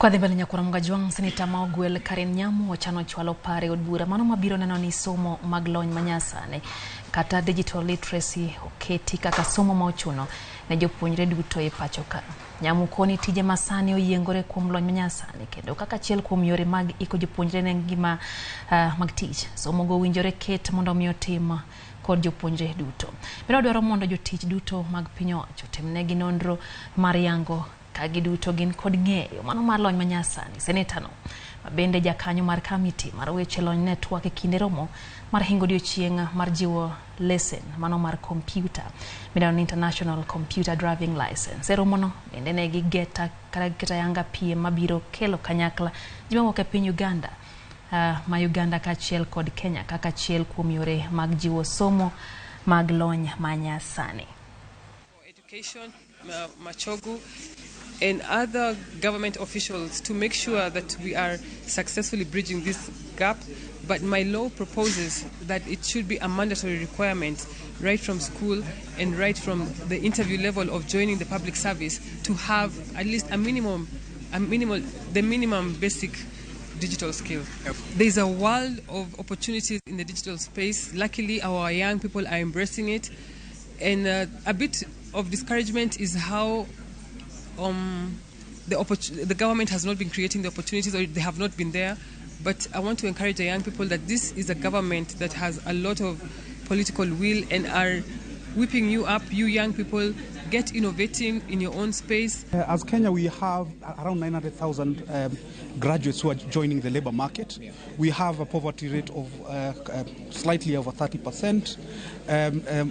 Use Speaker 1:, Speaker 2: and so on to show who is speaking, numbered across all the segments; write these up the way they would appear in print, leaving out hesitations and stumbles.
Speaker 1: Kwadhi mbele nyakwar Mgajwang', seneta ma ogwel Karen Nyamu ochano chwalo paro e od bura mano mabiro neno ni somo mag lony manyasani kata digital literacy oketi kaka somo ma ochuno ne jopuonjre duto e pacho ka. Nyamu koni tije masani oyiengore kuom lony manyasani kendo kaka achiel kuom yore mag iko jopuonjre ne ngima mag tich. Somo go owinjore ket mondo mi otim kod jopuonjre duto. Bende odwaro mondo jotich duto mag piny owacho otimnegi nonro mar yango ka giduto gin kod ng'eyo mano mar lony manyasani. Seneta no ma bende jakanyo mar kamiti mar weche lony ne twak e kinde romo mar hingo odiochieng' mar jiwo lesen mano mar kompyuta midendo ni International Computer Driving License. E romono bende ne gigeta kata giketo ayanga piem mabiro kelo kanyakla ji mawuok e piny Uganda ma Uganda kaachiel kod Kenya kaka achiel kuom yore mag jiwo somo mag lony manyasani.
Speaker 2: Education, Machogu, and other government officials to make sure that we are successfully bridging this gap. But my law proposes that it should be a mandatory requirement right from school and right from the interview level of joining the public service to have at least a minimum, a minimal, the minimum basic digital skill. There's a world of opportunities in the digital space. Luckily, our young people are embracing it. And a bit of discouragement is how the government has not been creating the opportunities, or they have not been there. But I want to encourage the young people that this is a government that has a lot of political will and are whipping you up, you young people, get innovating in your own space.
Speaker 3: As Kenya, we have around 900,000 graduates who are joining the labor market. We have a poverty rate of slightly over 30%.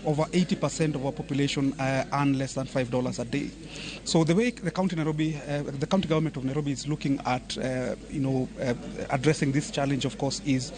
Speaker 3: Over 80% of our population earn less than $5 a day. So the way the county Nairobi, the county government of Nairobi is looking at addressing this challenge, of course, is